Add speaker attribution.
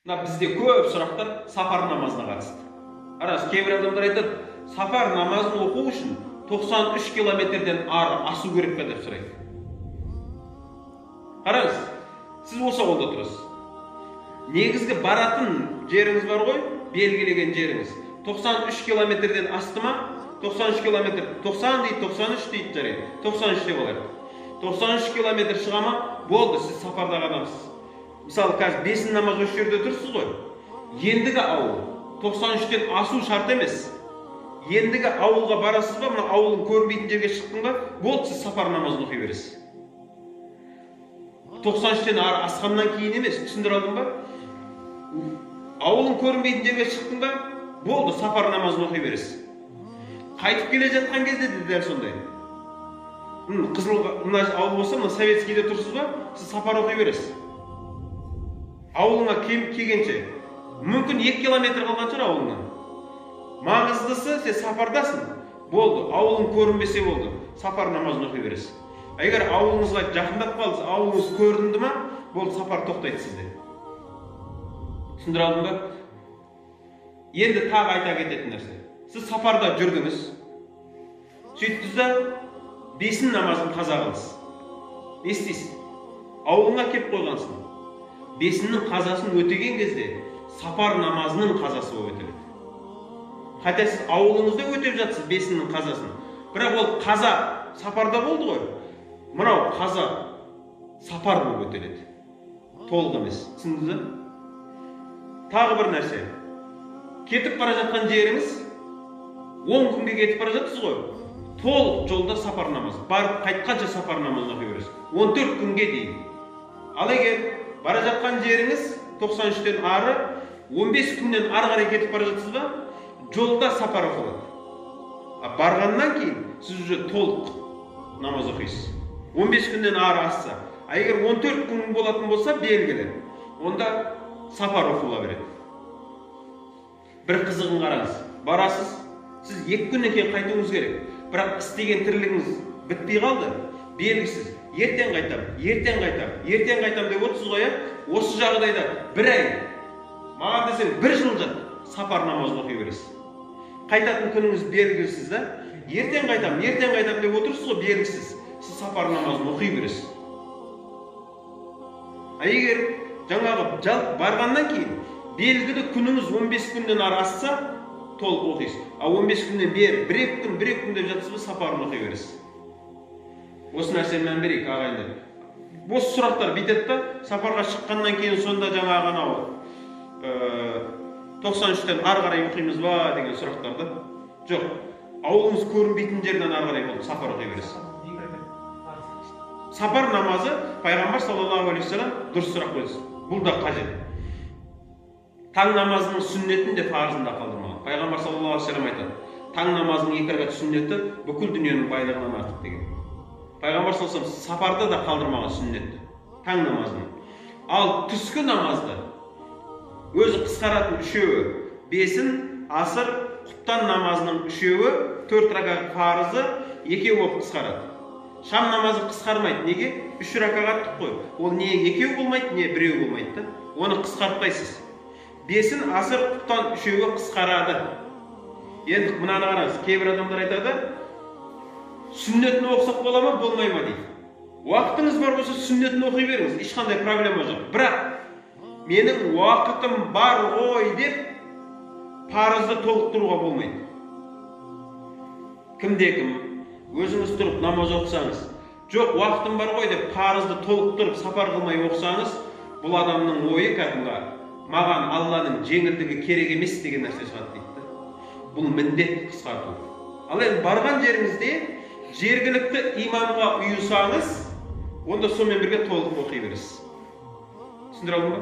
Speaker 1: Мына бізде көп сұрақтар сапар намазына қатысты. Рас, кейбір адамдар айтады, сапар намазын оқу үшін 93 километрден ары асу керек пе деп сұрайды. Қараңыз, сіз осы ауылда тұрасыз. Негізгі баратын жеріңіз бар ғой, белгілеген жеріңіз. 93 километрден асты ма? 93 километр, 90 дейді, 93 дейді, жарайды. 93 деп алайық. 93 километр шыға ма? Болды, сіз сапардағы адамсыз. Мысалы, қазір бесін намаз осы жерде тұрсыз ғой. Ендігі ауыл 93-тен асу шарт емес. Ендігі ауылға барасыз ба, мына ауылын көрінбейтін жерге шықтың ба, болды, сіз сапар намазын оқи бересіз. 93-тен ары асқаннан кейін емес, түсіндіре алдым ба? Ауылын көрінбейтін жерге шықтың ба, болды, сапар намазын оқи бересіз. Қайтып келе жатқан кезде де дәл сондай. Қызыл мына ауыл болса, мына Советскийде тұрсыз ба, сіз сапар оқи бересіз. Ауылыңа келгенше, мүмкін 2 километр қалған шығар ауылыңнан. Маңыздысы, сен сапардасың, болды, ауылың көрінбесе болды, сапар намазын оқи бересіз. Егер ауылыңызға жақындап қалдыңыз, ауылыңыз көрінді ма, болды, сапар тоқтайды сізде. Түсіндіре алдым ба? Енді тағы айта кететін нәрсе. Сіз сапарда жүрдіңіз, сөйттіңіз да бесін намазын қаза қылдыңыз. Не істейсіз? Ауылыңа кеп қойғансың. Бесіннің қазасын өтеген кезде сапар намазының қазасы болып өтеледі. Қайта сіз ауылыңызда өтеп жатсыз бесіннің қазасын. Бірақ ол қаза сапарда болды ғой. Мынау қаза сапар болып өтеледі. Толық емес. Түсіндіңіз бе? Тағы бір нәрсе. Кетіп бара жатқан жеріңіз 10 күнге кетіп бара жатсыз ғой. Толық жолда сапар намазы. Барып қайтқанша сапар намазын оқи бересіз. 14 күнге дейін. Ал егер бара жатқан жеріңіз 93-тен ары 15 күннен ары қарай кетіп бара жатсыз ба, жолда сапар оқылады. А барғаннан кейін сіз уже толық намаз оқисыз. 15 күннен ары асса. А егер 14 күн болатын болса, белгілі, онда сапар оқыла береді. Бір қызығын қараңыз. Барасыз, сіз 2 күннен кейін қайтуыңыз керек. Бірақ істеген тірлігіңіз бітпей қалды, белгісіз. Ертең қайтам, ертең қайтам, ертең қайтам деп отырсыз ғой, осы жағдайда бір ай, маған десең бір жыл жат, сапар намазын оқи бересіз. Қайтатын күніңіз белгісіз да, ертең қайтам, ертең қайтам деп отырсыз ғой, белгісіз. Сіз сапар намазын оқи бересіз. А егер жаңағы жалпы барғаннан кейін белгілі күніңіз 15 күннен ары асса, толық оқисыз. А 15 күннен бері бір-екі күн, бір-екі күн деп жатсыз ба, сапарын оқи бересіз. Осы нәрсені мән берейік, ағайындар. Осы сұрақтар бүйтеді да, сапарға шыққаннан кейін сонда жаңағы анау 93-тен ары қарай оқимыз ба деген сұрақтар да. Жоқ, ауылыңыз көрінбейтін жерден ары қарай болды, сапар оқи бересіз. Сапар намазы, пайғамбар саллаллаху алейхи уассалам дұрыс сұрақ қойды. Бұл да қажет. Таң намазының сүннетін де парызын да қалдырмаған. Пайғамбар саллаллаху алейхи уассалам айтады, таң намазының 2 ракат сүннеті бүкіл дүниенің байлығынан артық деген. Пайғамбар саллаллаху алейхи уассалам сапарда да қалдырмаған сүннетті, таң намазын. Ал түскі намазды өзі қысқаратын үшеуі, бесін, асыр, құптан намазының үшеуі, 4 ракат парызы, екеу болып қысқарады. Шам намазы қысқармайды. Неге? 3 ракағаттық қой. Ол не екеу болмайды, не біреу болмайды да. Оны қысқартпайсыз. Бесін, асыр, құптан үшеуі қысқарады. Енді мынаны қараңыз, кейбір адамдар айтады, сүннетін оқысақ бола ма, болмай ма дейді. Уақытыңыз бар болса сүннетін оқи беріңіз, ешқандай проблема жоқ. Бірақ менің уақытым бар ғой деп парызды толықтыруға болмайды. Кімде кім өзіңіз тұрып намаз оқысаңыз, жоқ уақытым бар ғой деп парызды толықтырып сапар қылмай оқысаңыз, бұл адамның ойы кәдімгі маған Алланың жеңілдігі керек емес деген нәрсе шығады дейді. Бұл міндет қысқарту. Ал енді барған жеріңізде жергілікті имамға ұйысаңыз, онда сонымен бірге толық оқи бересіз. Түсіндіре алдым ба?